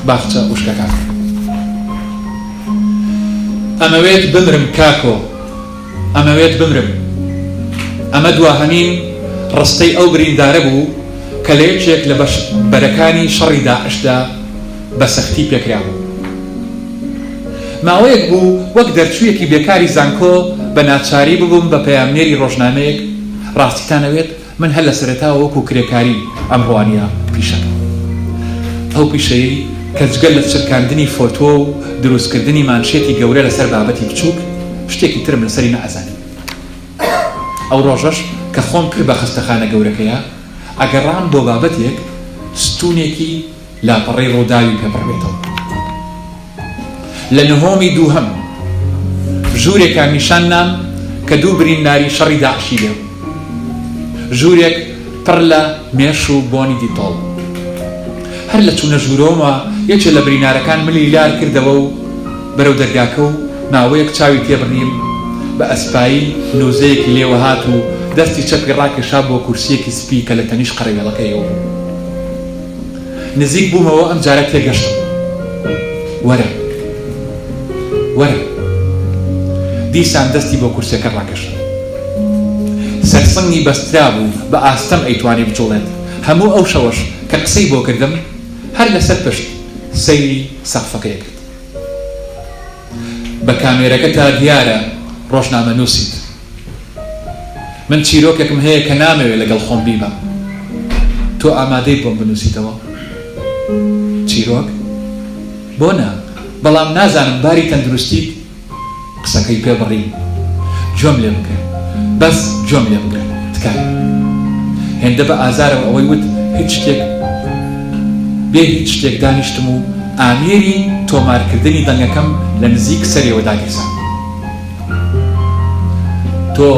باخچە وشکەکان. ئەمەوێت بمرم کاکۆ، ئەمەوێت بمرم. ئەمە دواهەمین ڕستەی ئەو بریندارە بوو کە لە یەکێک لە بەرەکانی شەڕی داعشدا بە سەختی پێکرابوو. ماوەیەک بوو وەک دەرچوویەکی بێکاری زانکۆ بە ناچاری ببووم بە پەیامنێری ڕۆژنامەیەک، ڕاستیتان ئەوێت من هەر لە سەرەتاوە وەکو کرێکاری ئەمڕوانیە پیشەکە. ئەو پیشەیەی کە جگە لە چرکاندنی فۆتۆ و دروستکردنی مانشێتی گەورە لەسەر بابەتی بچووک شتێکی ترم لەسەری نەئەزانی. ئەو ڕۆژەش کە خۆم کرد بە خەستەخانە گەورەکەیا ئەگەڕام بۆ بابەتێک ستوونێکی لاپەڕەی ڕووداوی پێ پڕ بێتەوە. لە نهۆمی دووهەم ژوورێکیان نیشان نام کە دوو برینداری شەڕی داعشی لێ بوو. ژوورێک پڕ لە مێش و بۆنی دیتۆڵ. هەر لە چوونە ژوورەوەمە یەکێ لە برینارەکان ملی لار کردەوە و بەرەو دەرگاکە و ماوەیەک چاوی تێبڕیم، بە ئەسپایی نووزەیەکی لێوە هات و دەستی چەپی ڕاکێشا بۆ کورسییەکی سپی کە لە تەنیشت قەرەوێڵەکەیەوە بوو. نزیک بوومەوە ئەمجارە تێگەشتم. وەرە. وەرە. دیسان دەستی بۆ کورسیەکە ڕاکێشا. سەرسنگی بەسترابوو بە ئاستەم ئەیتوانی بجوڵێت. هەموو ئەو شەوەش کە قسەی بۆ کردم هەر لەسەر پشت سەیری سەقفەکەی کرد. بە کامێرەکەتا دیارە ڕۆژنامەنووسیت. من چیرۆکێکم هەیە کە نامەوێ لەگەڵ خۆم بیبەم. تۆ ئامادەیت بۆم بنووسیتەوە؟ چیرۆک؟ بۆ نا؟ بەڵام نازانم باری تەندروستیت؟ قسەکەی پێ بڕیم. گوێم لێ بگرە. بەس گوێم لێ بگرە. تکایە. هێندە بە ئازارەوە ئەوەی وت هیچ شتێک بێ هیچ شتێک دانیشتم و ئامێری تۆمارکردنی دەنگەکەم لە نزیک سەریەوە داگیرساند. تۆ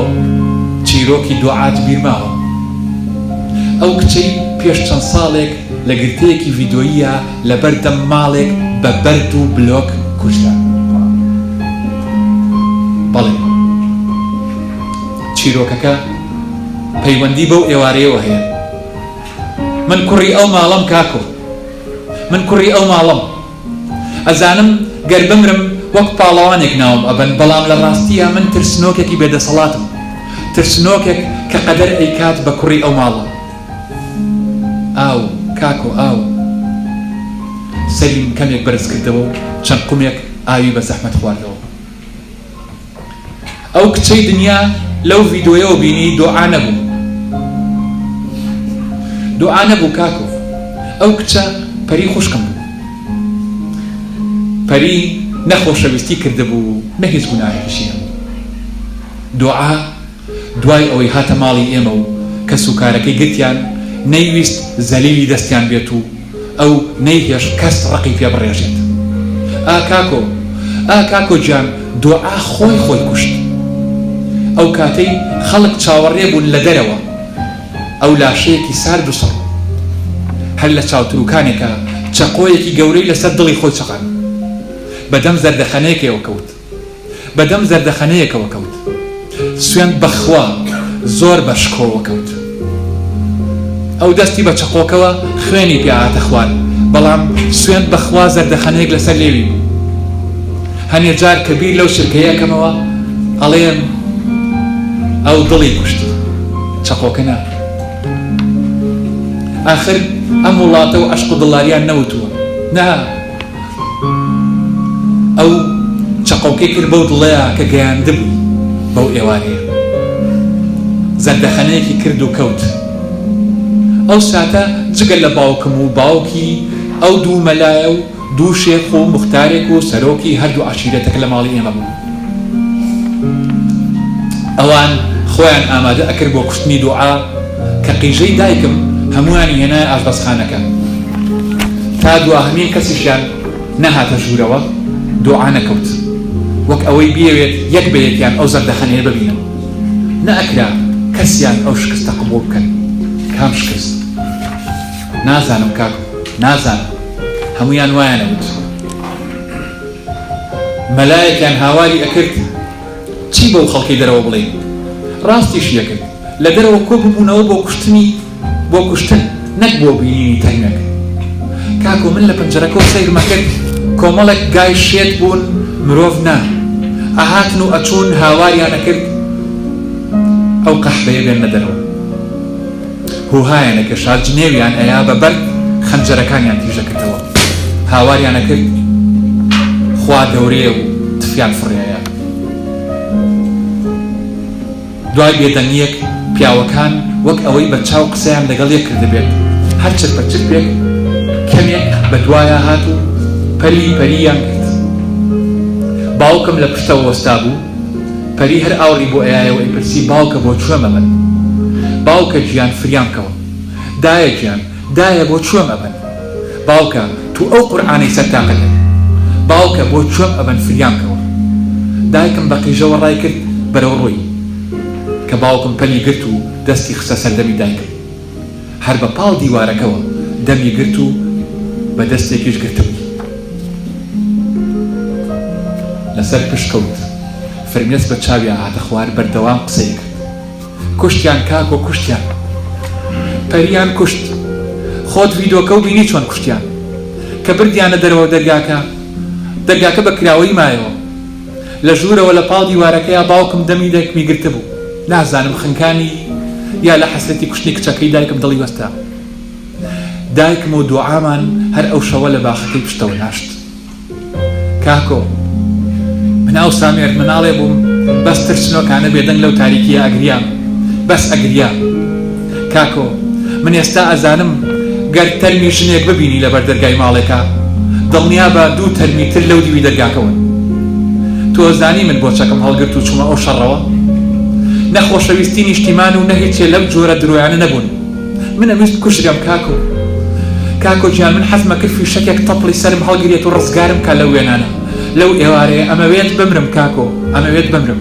چیرۆکی دوعات بیر ماوە؟ ئەو کچەی پێش چەند ساڵێک لە گرتەیەکی ڤیدۆییە لەبەر دەم ماڵێک بە بەرد و بلۆک کوژرا. بەڵێ. چیرۆکەکە پەیوەندی بەو ئێوارەیەوە هەیە. من کوڕی ئەو ماڵەم کاکۆ. من کوڕی ئەو ماڵەم. ئەزانم گەر بمرم وەک پاڵەوانێک ناوم ئەبەن، بەڵام لە ڕاستییا من ترسنۆکێکی بێ دەسەڵاتم، ترسنۆکێک کە قەدەر ئەیکات بە کوڕی ئەو ماڵە. ئاو، کاکۆ، ئاو. سەریم کەمێک بەرز کردەوە و چەند قومێک ئاوی بە زەحمەت خواردەوە. ئەو کچەی دنیا لەو ڤیدۆیەوە بینی دۆعا نەبوو دۆعا نەبوو کاکۆ ئەو کچە پەری خوشکم بوو پەری نە خۆشەویستی کردبوو نە هیچ گوناهێکیشی هەبوو دۆعا دوای ئەوەی هاتە ماڵی ئێمە و کەسوکارەکەی گرتیان، نەیویست زەلیلی دەستیان بێت و ئەو نەیهێشت کەس ڕقی پێ بڕێژێت. ئا کاکۆ، ئا کاکۆ گیان دۆعا خۆی خۆی کوشت. ئەو کاتەی خەڵک چاوەڕێ بوون لە دەرەوە، ئەو لاشەیەکی سارد و سڕ بوو. هەر لە چاوتروکانێکا چەقۆیەکی گەورەی لەسەر دڵی خۆی چەقاند. بە دەم زەردەخەنەیەکەوە کەوت. بە دەم زەردەخەنەیەکەوە کەوت. سوێند بە خوا زۆر بە شکۆوە کەوت. ئەو دەستی بە چەقۆکەوە خوێنی پێ هاتە خوار، بەڵام سوێند بە خوا زەردەخەنەیەک لەسەر لێوی بوو. هەنێ جار کە بیر لەو چرکەیە ئەکەمەوە ئەڵێم ئەو دڵی کوشتی، چەقۆکە نا. ئاخر ئەم وڵاتە و عەشق و دڵاریان نەوتووە. نا. ئەو چەقۆکەی کرد بەو دڵەیا کە گەیاندبووی بەو ئێوارەیە. زەردەخەنەیەکی کرد و کەوت. ئەو ساتە جگە لە باوکم و باوکی ئەو دوو مەلایە و دوو شێخ و موختارێک و سەرۆکی هەردوو عەشیرەتەکە لە ماڵی ئێمە بوون. ئەوان خۆیان ئامادە ئەکرد بۆ کوشتنی دوعا کە قیژەی دایکم هەموویانی هێنایە ئاشبەزخانەکە. تا دواهەمین کەسیشیان نەهاتە ژوورەوە دوعا نەکەوت. وەک ئەوەی بیەوێت یەک بە یەکیان ئەو زەردەخەنەیە ببینن. نەئەکرا کەسیان ئەو شکستە قبوڵ بکەن. کام شکست؟ نازانم کاکۆ، نازانم. هەموویان وایان ئەوت. مەلایەکیان هاواری ئەکرد چی بەو خەڵکەی دەرەوە بڵێین؟ ڕاستیشی ئەکرد. لە دەرەوە کۆ ببوونەوە بۆ کوشتنی بۆ کوشتن نەک بۆ بینینی تەرمێک. کاکۆ من لە پەنجەرەکەوە سەیرم ئەکرد کۆمەڵێک گای شێت بوون مرۆڤ نا ئەهاتن و ئەچوون هاواریان ئەکرد ئەو قەحبەیە بێننە دەرەوە هوهایان ئەکێشا جنێویان ئەیا بە بەرد خەنجەرەکانیان تیژ ئەکردەوە هاواریان ئەکرد خوا گەورەیە و تفیان فڕێ ئەیا. دوای بێدەنگییەک، پیاوەکان وەک ئەوەی بە چاو قسەیان لەگەڵ یەک کردبێت، هەر چرپە چرپێک کەمێک بە دوایا هات و پەلی پەرییان کرد. باوکم لە پشتەوە وەستابوو، پەری هەر ئاوڕی بۆ ئەیایەوە ئەیپرسی باوکە بۆ کوێ مەبەن؟ باوکە گیان فریام کەوە. دایە گیان، دایە بۆ کوێم ئەبەن؟ باوکە تو ئەو قورعانەی سەر تاقەکەت. باوکە بۆ کوێم ئەبەن فریام کەوە. دایکم بە قیژەوە ڕای کرد بەرەو ڕووی. کە باوکم پەلی گرت و دەستی خستە سەر دەمی دایکم. هەر بە پاڵ دیوارەکەوە دەمی گرت و بە دەستێکیش گرتبووی. لەسەر پشت کەوت. فرمێسک بە چاویا هاتە خوار بەردەوام قسەی ئەکرد. کوشتیان کاکۆ کوشتیان پەریان کوشت خۆت ڤیدۆکەو بینی چۆن کوشتیان کە بردیانە دەرەوە دەرگاکە دەرگاکە بە کراوەیی مایەوە لە ژوورەوە لە پاڵ دیوارەکەیا باوکم دەمی دایکمی گرتبوو نازانم خنکانی یا لە حەسرەتی کوشتنی کچەکەی دایکم دڵی وەستا دایکم و دوعامان هەر ئەو شەوە لە باخەکەی پشتەوە ناشت. کاکۆ، من ئەوسا مێردمناڵێ بووم، بەس ترسنۆکانە بێدەنگ لەو تاریکییە ئەگریام، بەس ئەگریام. کاکۆ، من ئێستا ئەزانم گەر تەرمی ژنێک ببینی لەبەر دەرگای ماڵێکا، دڵنیابە دوو تەرمی تر لەو دیوی دەرگاکەوەن. تۆ ئەزانی من بۆ چەکم هەڵگرت و چوومە ئەو شەڕەوە؟ نە خۆشەویستی نیشتیمان و نە هیچێ لەم جۆرە درۆیانە نەبوون. من ئەمویست بکوژرێم کاکۆ. کاکۆ گیان من حەزمە کرد فیشەکێک تەپڵی سەرم هەڵگرێت و ڕزگارم کا لەو وێنانە لەو ئێوارەیە ئەمەوێت بمرم کاکۆ ئەمەوێت بمرم.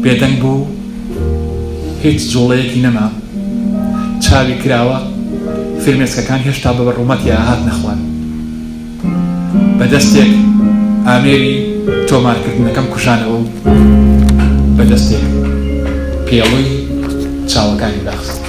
بێدەنگ بوو هیچ جوڵەیەکی نەما چاوی کراوە فرمێسکەکان هێشتا بە ڕوومەتیا هاتنە خوار. بە دەستێک ئامێری تۆمارکردنەکەم کوژانەوە و بە دەستێک پێڵووی چاوەکانی داخست.